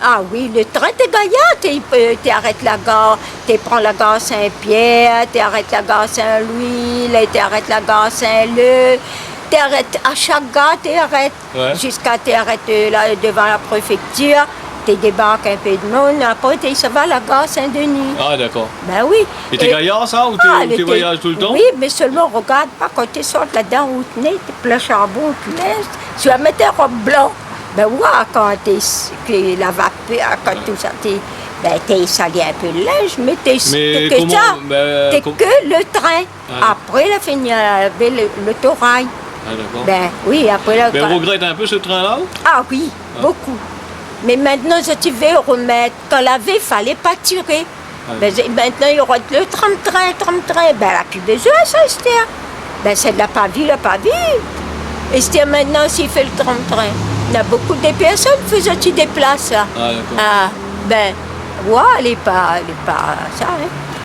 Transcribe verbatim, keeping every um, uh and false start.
Ah oui, le trin té gayar, té, euh, té arèt la gar, té pran la gar Sin-Pièr, té arèt la gar Sin-Lwi, la té arèt la gar Sin-Leu, té arèt, a shak gar té arèt. Ouais. Ziska té arèt, euh, la, devan la préfèktir, té débark in pé d'moun, apré té sava la gar Sin-Dni. Ah, dakor. Bin oui. É té gayar sa, ou té, ah, ou té voyaz toultan ? Oui, mé sèlman, rogard pa, kan té sort ladan, ou té né, té plin sharbon, ou té né, si ou la mèt in rob blan, bin, oua, kan té, ke la vapèr, kan tousa, té, bin, té sali in pé le linz, mé té, mé té ke koman, sa, bin, té kom- ke le trin. Ah. Apré, la fini avèk le, lotoray. Ah, dakor. Bin oui, apré la, mé ou regrèt in pé se trin-la, ou ? Ah oui, bokou. Mé mintnan, zot i vé romèt, kan lavé, falé pa tiré. Ah. Bin, zé-, mintnan, i rod le tram-trin, tram-trin. Bin, la pi bézoin sa, astèr. Bin, sé de la pa vi, la pa vi. Astèr, mintnan, si i fé le tram-trin, na bokou de pèrsone, fo zot i déplas, la. Ah, dakor. Ah, bin, oua, lé pa, lé pa sa, in.